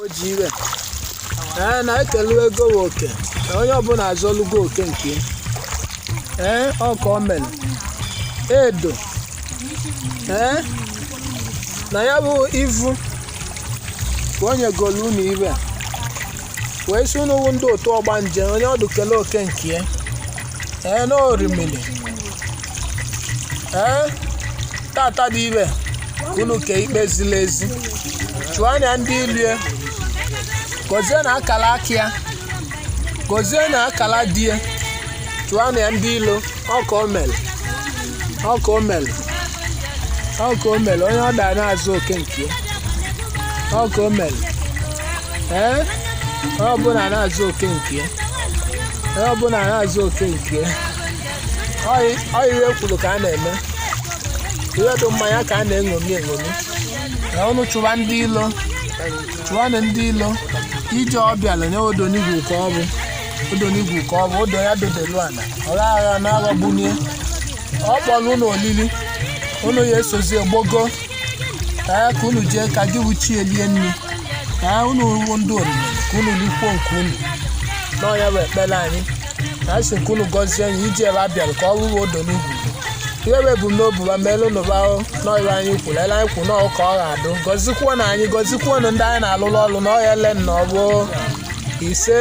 O ji iwe ee na-ekelu ego wa oke na onye ọbụla azọlugo oke nke ya. Ee, ọ ka o mere edo. Ee, na ya bụ ivu ka o nyegolu unu iwe wee sị unu wụ ndị otu ọgbanje, onye ọdụ kele oke nke ya. Ee, na orimili ee tata dị iwe ka unu kee ikpe ziri ezi, chụọ anya ndị ilie, gọzie na akala aka ya, gọzie na akala di ya, chụọ anya ndị ilo. Ọ ka o mere, ọ ka o mere, ọ ka o mere. Onye ọ daa na-azụ oke nke ya, ọ ka o mere. Ee, onye ọbụla na-azụ oke nke ya, onye ọbụla na-azụ oke nke ya. Ọ iwe kwuru ka a na-eme ihe dị mmanya ka a na-eṅomi eṅomi na unu chụwa ndị ilo, chụwanụ ndị ilo. Ije ọ bịara nye odonigwe ka ọ bụ odonigwe ka ọ bụ odo ya dodelu ala ọgha agha na aghọgbunie. Ọ kpọrọ unu olili, unu ya esozi gbogo. Ee, ka unu jee ka gị wuchie lie nri. Ee, unu ruo ndị oriri ka unu likwuo nke unu n'ọnya bụ ekpere anyị na asị nke unu gọzie anyị iji ebe a bịara ka ọ rụrụ odo n'igwe ihe bụ ebumnobi ba meelu unu bao n'ọrụ anyị kwuru ele anyị kwuru n'ọụ ka ọ ga-adụ. Gọzikwuo na anyị, gọzikwuo na ndị anyị na-alụrụ ọrụ na ọya ele na ọ bụ ise.